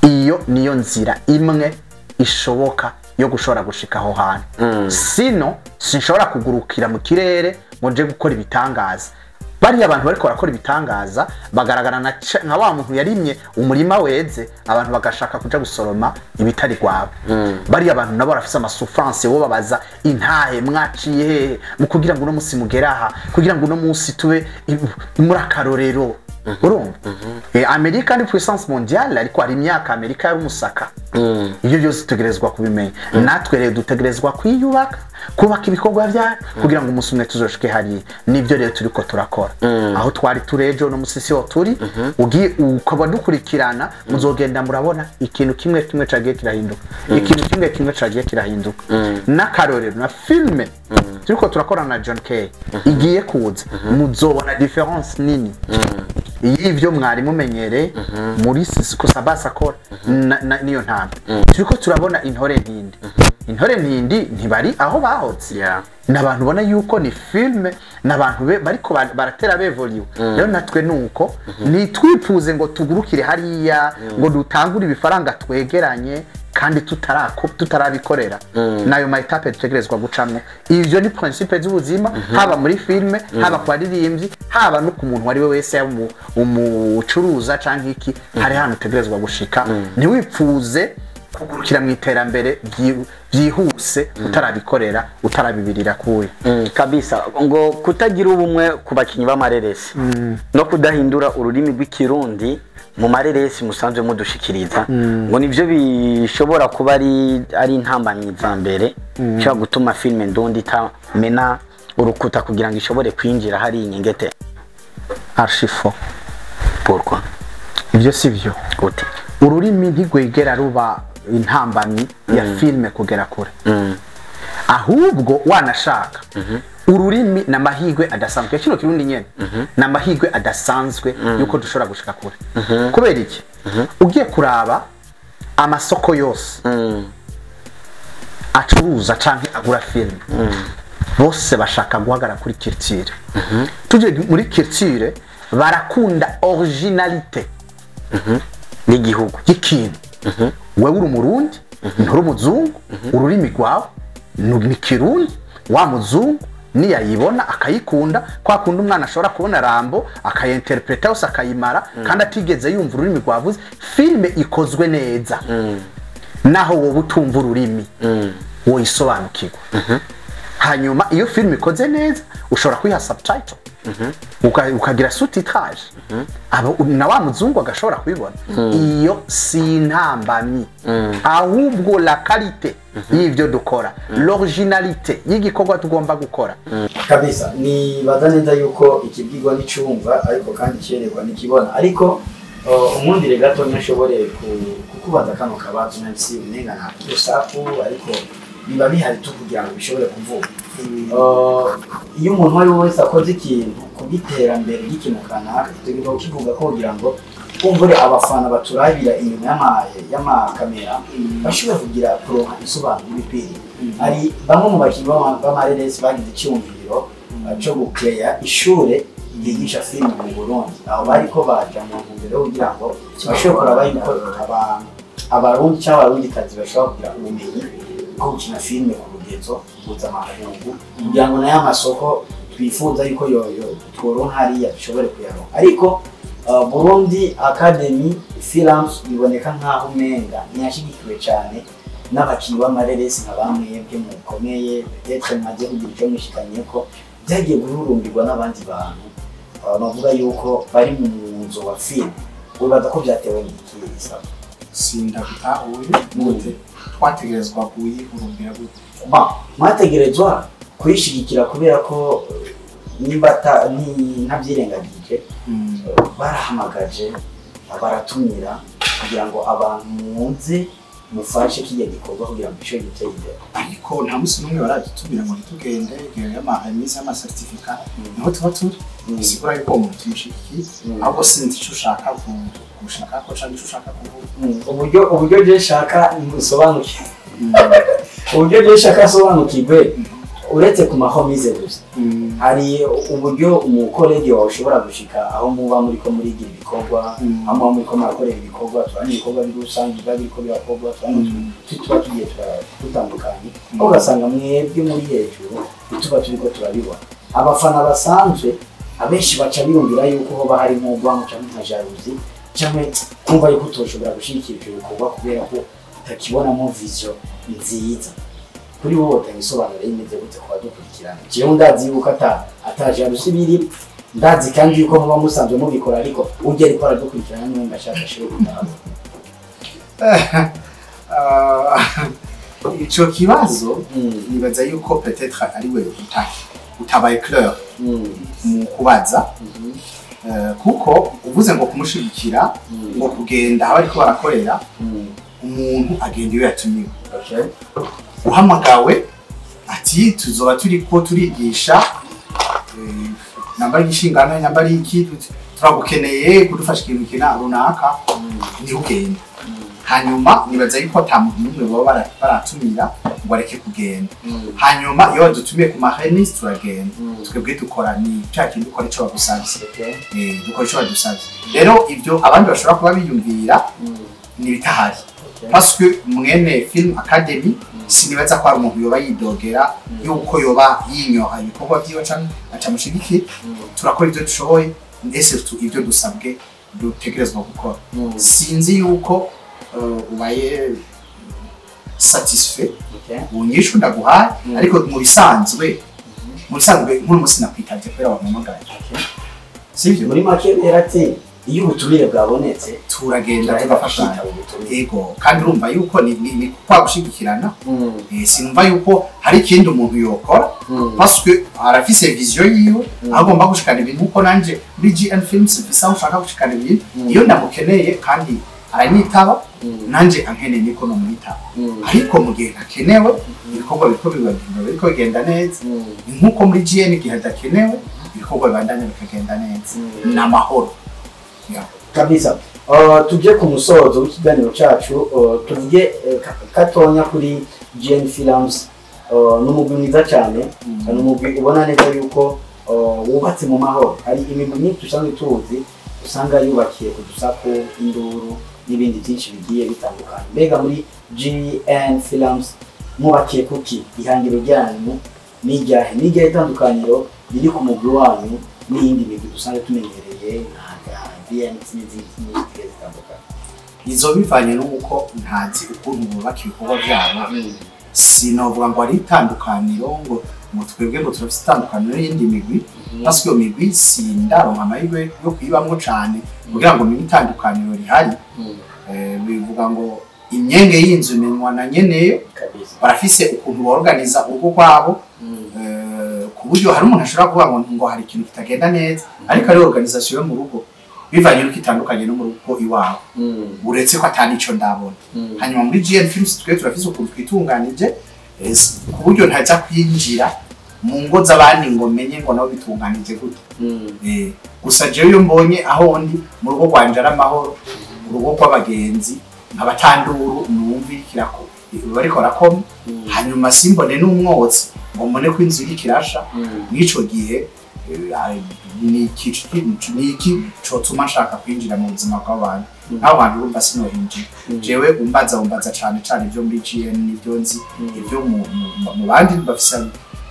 Iyo niyo nzira imwe ishoboka yo gushobora gushika aho hantu. Sino sinshobora kugurukira mu kirere ngo nje gukora ibitangaza. Bariya abantu bariko barakora ibitangaza bagaragara nka wa muntu yarimye umurima weze, abantu bagashaka kuja gusoroma ibitari gwabo. Bariya abantu nabo barafise ama souffrances, bo babaza intahe mwaciye hehe mu kugira ngo uno munsi mugere aha, kugira ngo uno munsi tube muri akarorero. Urumva, Amerika ni puissance mondiale, ariko hari imyaka Amerika yari umusaka. Ibyo byose dutegerezwa kubimenya. Natwe rero dutegerezwa kwiyubaka, kubaka ibikorwa byacu kugira ngo umunsi umwe tuzoshike hariya. Nibyo rero turiko turakora. Aho twari turejo no musisi ho turi, ugiye ukaba dukurikirana, muzogenda murabona ikintu kimwe kimwe cagiye kirahinduka, ikintu kimwe kimwe cagiye kirahinduka. N'akarorero na filme turiko turakora na John Kay igiye kuza, muzobona différence nini y'ivyo mwari mumenyereye muri Cisco Sabas akora niyo ntambwe turiko turabona. Intore Ntindi, Intore Ntindi ntibari aho bahoze. N'abantu ubona yuko ni filme, n'abantu bariko baratera bevoliwe. Rero natwe nuko nitwifuze ngo tugurukire hariya, ngo dutangure ibifaranga twegeranye kandi tutarabikorera. Nayo ma étapes dutegerezwa gucamwo. Ivyo ni principe z'ubuzima, haba muri filme, haba ku baririmbyi, haba no ku muntu uwo ari we wese, yaba umucuruza canke iki. Hari hantu utegerezwa gushika, ntiwipfuze kugurukira mu iterambere byihuse utarabikorera, utarabibirira kuya. Kabisa. Ngo kutagira ubumwe ku bakinyi b'amareresi no kudahindura ururimi rw'Ikirundi mu mareresi musanzwe mudushikiriza, ngo nivyo bishobora kuba ari intambamyi za mbere bishobora gutuma filime ndundi itamena urukuta kugira ngo ishobore kwinjira hari inyengete. Archi faux. Pourquoi? Ibyo si byo. Gute? Ururimi ntigwegera ruba intambamyi ya filime kugera kure. Ahubwo wanashaka, ururimi ni amahirwe adasanzwe. Kino Kirundi nyene ni amahirwe adasanzwe yuko dushobora gushika kure. Kubera iki? Ugiye kuraba amasoko yose acuruza canke agura filime, bose bashaka guhagarara kuri culture. Tuje muri culture, barakunda originalité n'igihugu y'ikintu. Wewe uri Umurundi, nturi umuzungu, ururimi rwawe ni Kirundi. Wa muzungu niyayibona akayikunda, kwa kundi umwana ashobora kubona Rambo akayinterpreta yose akayimara kandi atigeze yumva ururimi rwavuze. Filime ikozwe neza, naho wowe utumva ururimi woyisobanukirwa. Hanyuma iyo filime ikoze neza ushobora kuyiha subtitle, ukagira sous-titrage, abo na wa muzungu agashobora kubibona. Iyo si intambamyi, ahubwo la qualité y'ivyo dukora, l'originalité y'igikorwa tugomba gukora. Kabisa, nibaza neza yuko ikibwirwa n'icumva, ariko kandi icerekwa n'ikibona. Ariko umwundire gato nshobore kukubaza kano kabazo, MC umenga nta urusaku, ariko biba bihari tu kugira ngo bishobore kuvuga. Iyo umuntu uwo ari we wese akoze ikintu ku bw'iterambere ry'ikintu kanaka, tutegerezwa kukivuga ko kugira ngo Kumbure abafana baturabira inyuma y'amakamera bashobora kugira kuronka isobanuro y'ibikwiriye. Hari bamwe mu bakinnyi b'amareresi bagize icyumviro cyo gukeya ishure ryigisha filime mu Burundi, aho bariko baja mu ntumbero yo kugira ngo bashobore kuraba yuko Abarundi cyangwa Abarundikazi bashobora kugira ubumenyi bwo gukina filime ku rugezo mpuzamakungu, kugira ngo nayo amasoko twifuza yuko yo tworonka hariya dushobore kuyaronka. Ariko Burundi Academy Films biboneka nk'aho umenga ntiyashigikiwe cyane n'abakinnyi b'amareresi nka bamwebwe mukomeye, peut-être mumaze kugira ico mwishikanyeko, byagiye guhurumbirwa n'abandi bantu bavuga yuko bari mu nzu wa film. Wibaza ko byatewe n'iki, Isaba? Sindagutahuye gute. Twategerezwa kuyihurumbira gute? Ba mwategerezwa kuyishigikira kubera ko nimba ntabyirengagije, barahamagaje, baratumira kugira ngo abantu muze mufashe kijya gikorwa kugira ngo gishobore gutera imbere. Ariko nta munsi n'umwe baradutumira ngo ntitugende. Igihe iminsi y'amacertificat niho tuba turi, bisigura yuko uwo muntu tumushigikiye. Ahubwo sinzi ico ushaka gushikako canke ico ushaka kuvuga. Uburyo je nshaka nsobanukirwe, uburyo je nshaka nsobanukirwe, uretse ku mahomize gusa, hari uburyo umucollègue wawe ushobora gushika aho muba muriko murigira ibikorwa, aho muba muriko murakorera ibikorwa. Turabona ibikorwa biri rusange biba biriko birakorwa, turabona tuba tugiye dutandukanye, aho ugasanga mwebwe muri hejuru ntituba turiko turabibona. Abafana basanzwe abenshi baca biyumvira yuko hoba hari nk'urwango canke nka jalousie, canke kumva yuko utoshobora gushigikira ivyo bikorwa kubera ko utakibonamo vision nziza. Kuri wowe utanga isobanuro imeze gute ku badukurikirana? Jewe ndazi yuko ata jalousie biri, ndazi kandi yuko muba musanzwe mubikora, ariko urya ariko aradukurikirana niwe ngashaka ashobore gutahura. Ico kibazo nibaza yuko peut-être ari we utabaye clair mu kubaza, kuko uvuze ngo kumushigikira, ngo kugenda aho ariko barakorera. Umuntu agenda iyo yatumiwe. Uhamagawe ati tuzoba turiko turigisha, namba ari igishingano, namba ari iki, turagukeneye kudufasha ikintu kina runaka, niho ugenda. Hanyuma nibaza yuko ata muntu n'umwe baba baratumira ngo areke kugenda. Hanyuma iyo badutumiye ku maremise turagenda. Twebwe dukora ni cya kintu, dukora ico bagusavye. Dukora ico badusavye. Rero ibyo abandi bashobora kuba biyumvira ni ibitahari, parce que mwene Film Academy sinibaza ko hari umuntu yoba yidogera yuko yoba yinyoha ibikorwa vyiwe canke acamushigikiye. Turakora ibyo dushoboye et surtout ibyo dusabwe dutegerezwa gukora. Sinzi yuko ubaye satisfait unyishu ndaguhaye, ariko mu bisanzwe nk'uyu munsi nakwitavye kubera wampamagaye, sivyo? Muri make rero ati iyo ubutumire bwabonetse, turagenda, turaheza tugafashanya. tukitaba ubutumire. Ego, kandi urumva yuko ni kwa gushigikirana. Sinumva yuko hari ikindi umuntu yokora, parce que arafise vision yiwe, aho agomba gushikana ibintu, nkuko nanje muri GN Films mfise aho nshaka gushikana ibintu. Iyo ndamukeneye kandi aranyitaba, nanje ankeneye niko nomwitaba. Ariko mu gihe ntakenewe, ibikorwa biriko bigenda neza. Ni nkuko muri GN igihe adakenewe ibikorwa bibandanya bikagenda neza, ni amahoro. Yeah. Kabisa. Tujye ku musozo w'ikiganiro cyacu, tuvuge gatonya kuri GN Films. Ni umugwi mwiza cyane, ni umugwi ubona neza yuko wubatse mu mahoro. Hari imigwi myinshi dusanzwe tuzi usanga yubakiye ku dusaku, induru n'ibindi byinshi bigiye bitandukanye. Mbega muri GN Films mwubakiye kuki? Ihangiro ryanyu ni iryahe? Ni iryahe itandukaniro riri ku mugwi wanyu n'iyindi migwi dusanzwe tumenyereye nka BMT n'izindi nyinshi zigiye zitandukanye? Izo bivanye n'uko ntazi ukuntu bubaka ibikorwa byabo, sinovuga ngo ari itandukaniro, ngo twebwe ngo turafise itandukaniro n'iyindi migwi, parce que iyo migwi sindaronka amahirwe yo kuyibamwo cane kugira ngo menye itandukaniro rihari. Bivuga ngo imyenge y'inzu imenywa na nyeneyo. Barafise ukuntu borganiza urugo rwabo, ku buryo hari umuntu ashobora kuvuga ngo hari ikintu kitagenda neza, ariko ari organisation yo mu rugo, bivanye n'uko itandukanye no mu rugo iwawe, uretse ko atani ico ndabona. Hanyuma muri GN Films twe turafise ukuntu twitunganije, ku buryo ntaza kwinjira. mu ngo z'abandi ngo menye ngo nabo bitunganije gute. Gusa jewe iyo mbonye aho ndi mu rugo rwanje ari amahoro, urugo rw'abagenzi nkabatanduru numva iriko bariko barakoma, hanyuma simbone n'umwotsi ngo mbone ko inzu iriko irasha, mw'ico gihe ni iki cotuma nshaka kwinjira mu buzima bw'abantu? N'abo bantu urumva sinohinjira. Jewe umbaza cane cane ivyo muri GN n'ivyo nzi, ivyo mu bandi bafise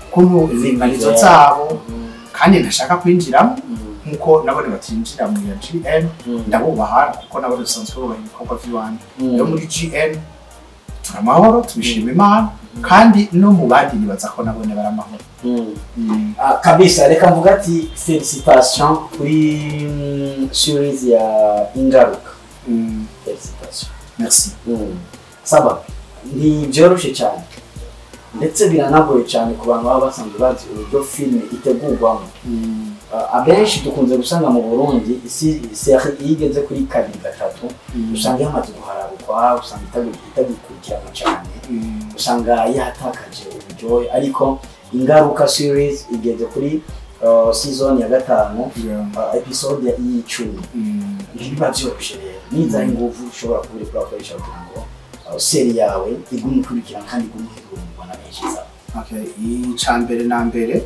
ukuntu indinganizo zabo, kandi ntashaka kwinjiramo nkuko nabone batinjira mu ya GN. Ndabubaha kuko nabo dusanzwe bubaha ibikorwa vy'iwanje. Rero muri GN turi amahoro, tubishima Imana, kandi no mu bandi nibaza ko nabone bari amahoro. Kabisa, reka mvuga ati félicitations kuri series ya Ingaruka. Félicitations. Merci. Saba, ntibyoroshe cyane ndetse biranagoye cyane ku bantu baba basanzwe bazi uburyo filime itegurwamo. Abenshi dukunze gusanga mu Burundi isi série iyo igeze kuri kabiri, gatatu, usanga yamaze guharabukwa, usanga itagikurikirana cyane, usanga yatakaje uburyohe. Ariko Ingaruka series igeze kuri season ya gatanu, episode ya 10. Ntibiba byoroshe. Rero nizaho ingufu ushobora kuba uriko urakoresha kugira ngo série yawe igume ikurikirana kandi igume ihurungwa na benshi zabo? Okay, ica mbere na mbere,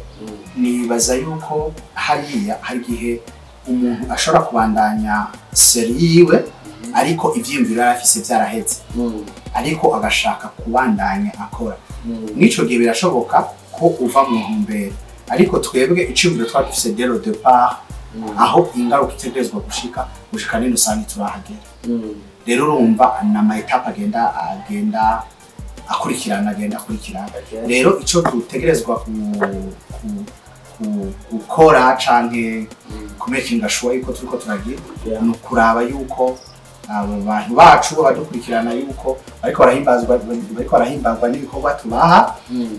nibaza yuko hariya hari igihe umuntu ashobora kubandanya série yiwe, ariko ivyiyumviro yari afise vyaraheze, ariko agashaka kubandanya akora. Mw'ico gihe birashoboka ko uva mu ntumbero, ariko twebwe iciyumviro twari dufise dès le départ, aho Ingaruka itegerezwa gushika nino usanga turahagera. Rero urumva ni ama étapes agenda akurikirana, agenda akurikirana. Rero ico dutegerezwa gukora canke ku making sure yuko turiko turagira, ni ukuraba yuko abo bantu bacu abadukurikirana yuko bariko barahimbazwa n'ibikorwa tubaha,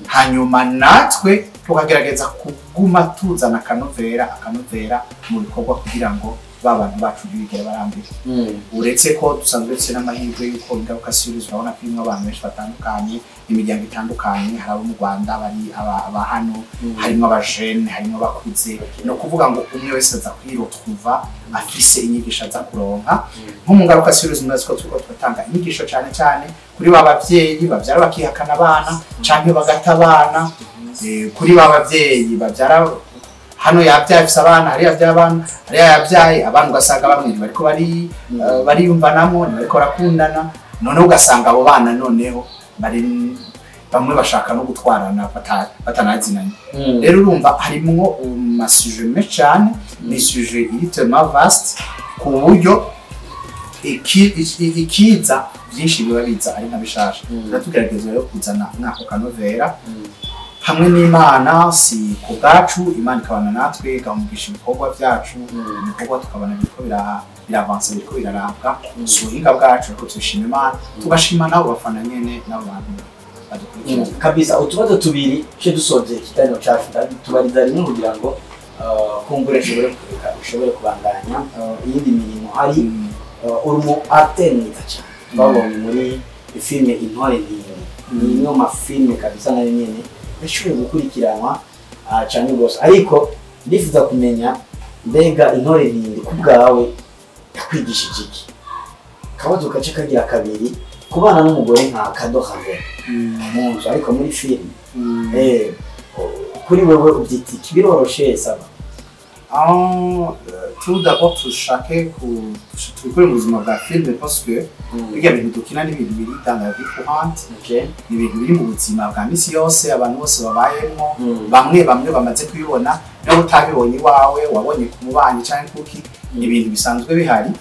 hanyuma natwe tukagerageza kuguma tuzana akanovera mu bikorwa kugira ngo ba bantu bacu ntibigere barambira. Uretse ko dusanzwe dufise n'amahirwe yuko Ingaruka series urabona ko irimwo abantu benshi batandukanye, imiryango itandukanye. Hari abo mu Rwanda, bari aba hano, harimo abajene, harimo abakuze. Ni ukuvuga ngo umwe wese aza kwiretrouva afise inyigisho aza kuronka. Nko mu Ngaruka series murazi ko turiko turatanga inyigisho cane cane kuri ba bavyeyi bavyara bakihakana abana canke bagata abana, kuri ba bavyeyi bavyara hano yabyaye afise abana, hariya yabyaye abana, hariya yabyaye abana, ugasanga bamwe bariko bariyumvanamo, ntibariko barakundana. Noneho ugasanga abo bana noneho bari bamwe bashaka no gutwarana batanazinanye. Rero urumva harimwo ama sujets menshi cyane, ni sujet iri tellement vaste ku buryo ikiza byinshi biba biza ari nka bishasha. Tuba tugerageza rero kuzana mwako kanovera hamwe n'Imana, si ku bwacu, Imana ikabana natwe, ikamugisha ibikorwa byacu, ibikorwa tukabona biriko biravansa, biriko birarabwa. Si ubuhinga bwacu, ariko tubishima Imana, tugashima n'abo bafana nyene n'abo bantu badukurikirana. Kabisa, utubazo tubiri cyo dusoje ikiganiro cyacu, tubariza rimwe kugira ngo kumbure nshobore kureka ushobore kubandanya iyindi mirimo. Hari uri umu acteur mwiza cyane twabonye muri filime Intore Ntindi. Ni imwe mu mafilime kabisa nayo nyene yashoboye gukurikiranwa cyane rwose. Ariko ndifuza kumenya, mbega Intore Ntindi ku bwawe yakwigishije iki? Kabazo gace kagira kabiri, kubana n'umugore nka Kado Have mu nzu, ariko muri filime, kuri wewe ubyita iki? Biroroshe, Saba? Ah, tout d'abord tushake ku tubikore mu buzima bwa filime, parce que birya bintu dukina ni ibintu biri dans la vie courante, ni ibintu biri mu buzima bwa misi yose abantu bose babayemo. Bamwe bamwe bamaze kubibona, niba utabibonye iwawe wabonye ku mubanyi canke kuki, ni ibintu bisanzwe bihari.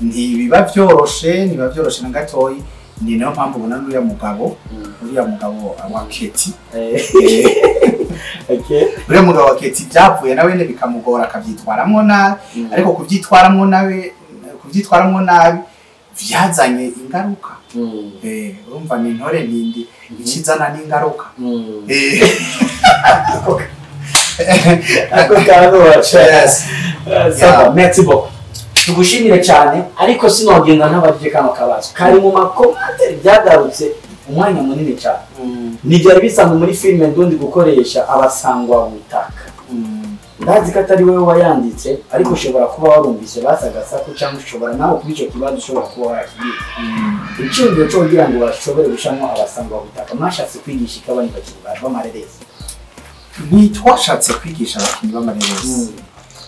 Ntibiba vyoroshe, ntibiba vyoroshe na gatoyi. Ni nayo mpamvu ubona n'uriya mugabo, uriya mugabo wa Keti, uriya mugabo wa Keti byavuye nawe nyene bikamugora akavyitwaramwo nabi. Ariko kuvyitwaramwo nabi vyazanye ingaruka. Urumva ni Intore Ntindi ikizana n'ingaruka. Ako kantu waca. Yes. Saba, merci beaucoup, tugushimire cyane. Ariko sinogenda ntabajije kano kabazo kari mu ma commentaires byagarutse. Umwanya munini cyane. Ntibyari bisanzwe muri filime ndundi gukoresha abasangwa butaka. Ndazi ko atari wowe wayanditse, ariko ushobora kuba warumvise basagasaku, cyangwa ushobora nawe kuba icyo kibazo ushobora kuba warakigize. Icyumviro cyo kugira ngo bashobore gushamo abasangwa butaka, mwashatse kwigisha ikabani bakinnyi b'amareresi? Ntitwashatse kwigisha abakinnyi b'amareresi,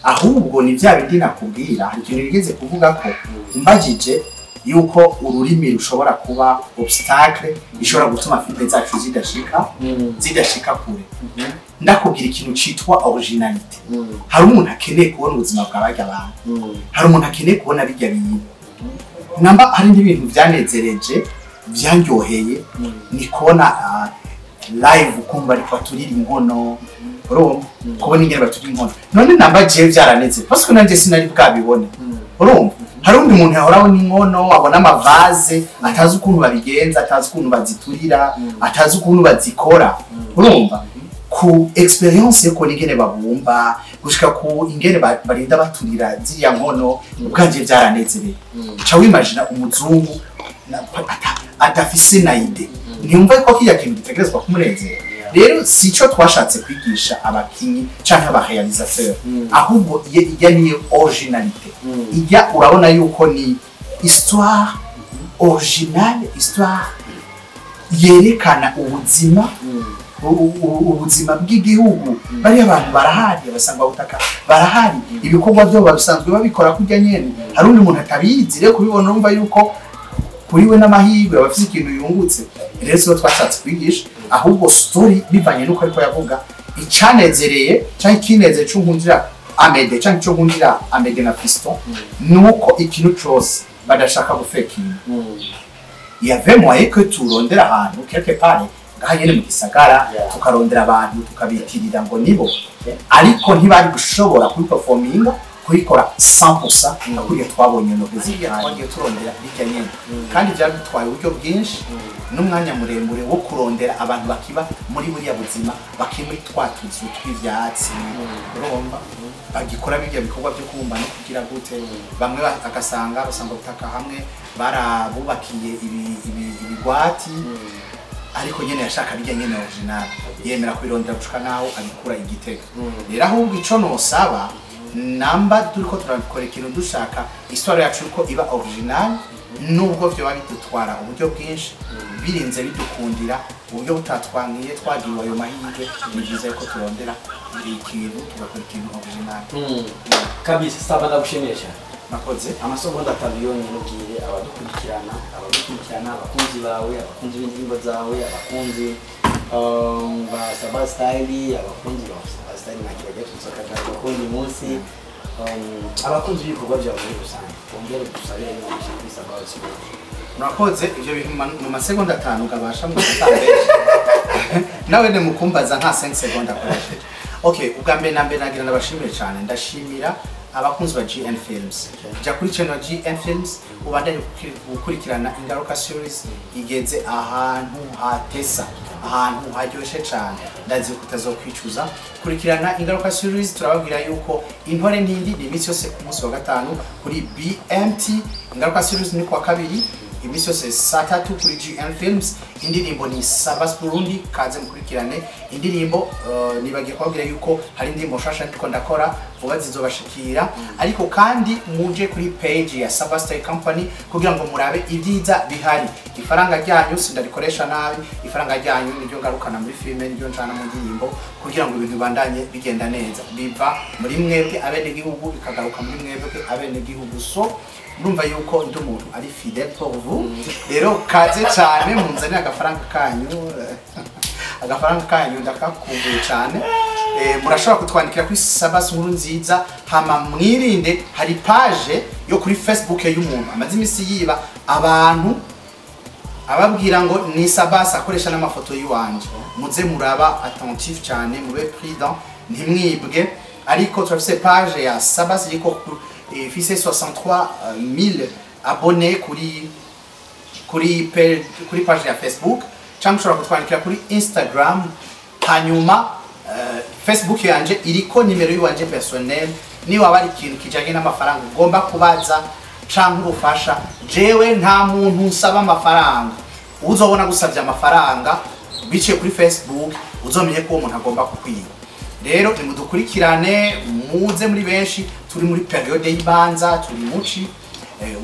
ahubwo ni bya bindi nakubwira. Hari ikintu bigeze kuvuga ko umbajije yuko ururimi rushobora kuba obstacle ishobora gutuma filime zacu zidashika kure. Ndakubwira ikintu citwa originalité. Hari umuntu akeneye kubona ubuzima bwa barya bantu, hari umuntu akeneye kubona bijya bintu. Namba hari n'ibintu byanezereje, byanyoheye, ni kubona live ukumva ariko baturira inkono. Urumva, kubona ingene baturira inkono. None namba jewe byaraneze parce que nanje sinari bwabibone. Urumva, hari undi muntu yahora abona inkono, abona ama vases, atazi ukuntu babigenza, atazi ukuntu baziturira, atazi ukuntu bazikora. Urumva, ku expérience yo kubona ingene babumba, gushika ku ingene barinda baturira ziriya nkono, ubwanje byaranezereye. Ca wimagina umuzungu adafise na idée, ntiyumva ko kiriya kintu gitegerezwa kumunezera. Rero sico twashatse kwigisha abakinyi canke aba réalisateur, ahubwo ijya niyo originalité. Ijya urabona yuko ni histoire originale, histoire yerekana ubuzima, ubuzima bw'igihugu. Bariya abantu barahari, abasangwa butaka barahari, ibikorwa byabo babisanzwe babikora kurya nyene. Hari undi muntu atabizi, rero kubibona urumva yuko kuri we n'amahirwe aba afise ikintu yungutse. Rero sibo twashatse kwigisha, ahubwo story bivanye n'uko ariko yavuga, icanezereye canke ikinezere c'unkundira Amede canke ico nkundira Amede na Fiston, nuko ikintu cose badashaka gufekinga. Il y avait moyen que turondera ahantu quelque part ngaha nyene mu gisagara, tukarondera abantu tukabitirira ngo nibo, ariko ntibari gushobora kubiperforminga, kubikora 100% nka kuriya twabonye no résultat. Twagiye turondera bijya nyene, kandi byadutwaye uburyo bwinshi n'umwanya muremure wo kurondera abantu bakiba muri buriya buzima, bakiri muri twa tuzu tw'ivyatsi. Urumva, bagikora bijya bikorwa byo kubumba no kugira gute. Bamwe agasanga basanga butaka hamwe barabubakiye ibigwati, ariko nyene yashaka bijya nyene original, yemera kubirondera gushika naho abikura igitego. Rero ahubwo ico nosaba, namba turiko turakora ikintu dushaka histoire yacu yuko iba original, nubwo vyoba bidutwara uburyo bwinshi, birinze bidukundira, uburyo butatwangiye, twagiriwe ayo mahirwe, ni byiza yuko turondera ikintu, tugakora ikintu original. Kabisa. Saba, ndagushimiye cyane. Nakoze. Amasegonda 5 yonyine, ubwire abadukurikirana, abakunzi bawe, abakunzi b'indirimbo zawe, abakunzi ba Saba Style, abakunzi ba Saba Style nta kibagiye tuzoka, abakunzi uyu munsi, abakunzi b'ibikorwa byawe muri rusange, wongere dusabire n'umugisha kuri Saba Style. Murakoze. Ivyo bintu mu masegonda 5 ngabasha mu gutambesha nawe ne mukumbaza nka 5 secondes akoresheje. Okay, ubwa mbere na mbere nagira ndabashimire cyane. Ndashimira abakunzi ba GN Films. Jya kuri channel GN Films, ubandanye gukurikirana Ingaruka series. Igeze ahantu hatesa, ahantu haryoshe cyane. Ndazi ko utazokwicuza. Kurikirana Ingaruka series. Turababwira yuko Intore Ntindi ni iminsi yose ku munsi wa gatanu kuri BMT. Ingaruka series ni kuwa kabiri iminsi yose saa 3 kuri GN Films. Indirimbo ni Sabas Burundi, kaze mukurikirane indirimbo. Nibagiye kubabwira yuko hari indirimbo nshasha ndiko ndakora vuba, zizobashikira. Ariko kandi muje kuri page ya Sabas Style Company kugira ngo murabe ibyiza bihari. Ifaranga ryanyu sindarikoresha nabi, ifaranga ryanyu niryo ngarukana muri filime, niryo njana mu ndirimbo, kugira ngo ibintu bibandanye bigenda neza. Biva muri mwebwe abenegihugu, bikagaruka muri mwebwe abenegihugu. So murumva yuko ndi umuntu ari fidèle pour vous. Rero kaze cyane, munzanire agafaranga kanyu, agafaranga kanyu ndakakumbuye cyane. Murashobora kutwandikira kuri Sabas Nkuru Nziza. Hama mwirinde, hari page yo kuri Facebook y'umuntu amaze imisi yiba abantu, ababwira ngo ni Sabas, akoresha n'amafoto y'iwanje. Muze muraba attentif cyane, mube prudent, ntimwibwe. Ariko turafise page ya Sabas iriko ifise 63 000 abonnés kuri page ya Facebook, cyangwa ushobora kutwandikira kuri Instagram. Hanyuma Facebook yanje iriko nimero yiwanje personnel. Niba waba ari ikintu kijanye n'amafaranga ugomba kubaza canke ubufasha, jewe nta muntu nsaba amafaranga. Uzobona gusavye amafaranga biciye kuri Facebook, uzomenye ko uwo muntu agomba kukwiba. Rero nimudukurikirane, muze muri benshi, turi muri période y'ibanza, turi muci.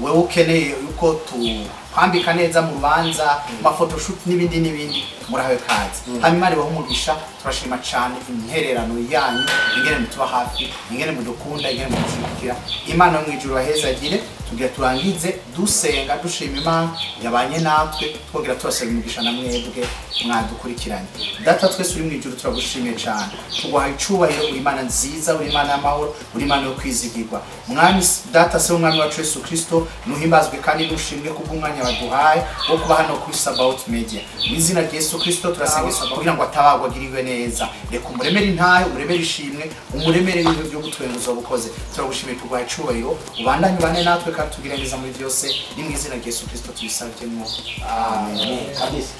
Wewe ukeneye yuko tukwambika neza mu rubanza, ma photoshoot n'ibindi n'ibindi, murahawe kazi. Hanyuma rero umugisha, turashima cyane intererano yanyu, ingene mutuba hafi, ingene mudukunda, ingene mudushigikira. Imana yo mwijuru bahezagire. Tugira turangize dusenga, dushima Imana yabanye natwe, twongera tubasaba umugisha na mwebwe mwadukurikiranye. Data twese uri mwijuru, turagushimiye cyane, tuguhaye icubahiro. Uri Imana nziza, uri Imana y'amahoro, uri Imana yo kwizigirwa. Mwami Data, se w'Umwami wacu Yesu Kristo, nuhimbazwe kandi nushimwe kubw'umwanya waduhaye wo kuba hano kuri Sabaoth Media. Mu izina rya Yesu Kristo turasenga kugira ngo atabagwa agiriwe neza. Reka umuremere intahe, umuremere ishimwe, umuremere ibintu byo gutwenguza ubukoze. Turagushimiye, tuguhaye icubahiro, ubandanye ubane natwe kandi tugire neza muri byose. Ni mu izina rya Yesu Kristo tubisabyemo, amen. Kabisa.